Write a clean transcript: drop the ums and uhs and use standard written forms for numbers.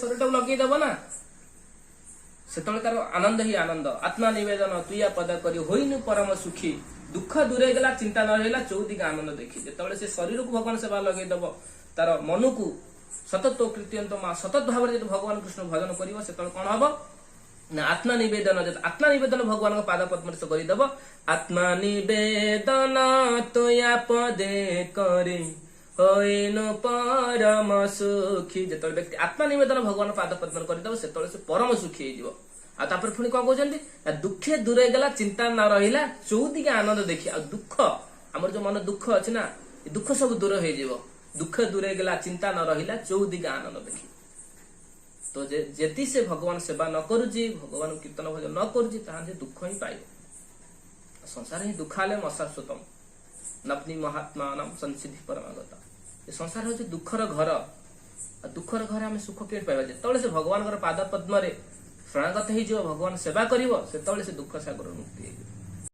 ଶରୀରଟାକୁ ଲଗେଇଦବ ନା, ସେତେବେଳେ ତାର ଆନନ୍ଦ ହିଁ ଆନନ୍ଦ। ଆତ୍ମା ନିବେଦନ ତୁୟା ପଦ କରି ହୋଇନୁ ପରମ ସୁଖୀ। ଦୁଃଖ ଦୂରେଇ ଗଲା, ଚିନ୍ତା ନ ରହିଲା, ଚଉଦିଗ ଆନନ୍ଦ ଦେଖି। ଯେତେବେଳେ ସେ ଶରୀରକୁ ଭଗବାନ ସେବା ଲଗେଇଦବ, ତାର ମନକୁ ସତତ କୀର୍ତ୍ତୟନ୍ତ ମା, ସତତ ଭାବରେ ଯଦି ଭଗବାନ କୃଷ୍ଣ ଭଜନ କରିବ, ସେତେବେଳେ କଣ ହବ ନା ଆତ୍ମା ନିବେଦନ, ଯଦି ଆତ୍ମା ନିବେଦନ ଭଗବାନଙ୍କ ପାଦ ପଦ୍ମରେ ସେ କରିଦବ। ଆତ୍ମା ନିବେଦନ ତୁୟା ପଦେ କରି ହୋଇନୁ ପରମ ସୁଖୀ। ଯେତେବେଳେ ବ୍ୟକ୍ତି ଆତ୍ମା ନିବେଦନ ଭଗବାନ ପାଦ ପଦ୍ମରେ କରିଦବ, ସେତେବେଳେ ସେ ପରମ ସୁଖୀ ହେଇଯିବ। ଆଉ ତାପରେ ପୁଣି କଣ କହୁଛନ୍ତି ନା ଦୁଃଖେ ଦୂରେଇ ଗଲା, ଚିନ୍ତା ନ ରହିଲା, ଚଉଦିଗେ ଆନନ୍ଦ ଦେଖି। ଆଉ ଦୁଃଖ, ଆମର ଯୋଉ ମନ ଦୁଃଖ ଅଛି ନା, ଏ ଦୁଃଖ ସବୁ ଦୂର ହେଇଯିବ। ଦୁଃଖ ଦୂରେଇ ଗଲା, ଚିନ୍ତା ନ ରହିଲା, ଚଉଦିଗେ ଆନନ୍ଦ ଦେଖି। ତ ଯଦି ସେ ଭଗବାନ ସେବା ନ କରୁଛି, ଭଗବାନ କୀର୍ତ୍ତନ ଭଜନ ନ କରୁଛି, ତାହେଲେ ସେ ଦୁଃଖ ହିଁ ପାଇବ। ସଂସାର ହିଁ ଦୁଃଖାଲୟମ୍ ଅଶାଶ୍ୱତମ୍ ନପ୍ନି ମହାତ୍ମାନମ୍ ସଂସିଦ୍ଧି ପରମାଗତା। ଏ ସଂସାର ହଉଛି ଦୁଃଖର ଘର। ଆଉ ଦୁଃଖର ଘରେ ଆମେ ସୁଖ କେମିତି ପାଇବା? ଯେତେବେଳେ ସେ ଭଗବାନଙ୍କର ପାଦ ପଦ୍ମରେ ଶରଣାଗତ ହେଇଯିବ, ଭଗବାନ ସେବା କରିବ, ସେତେବେଳେ ସେ ଦୁଃଖ ସାଗରରୁ ମୁକ୍ତି ହେଇଯିବ।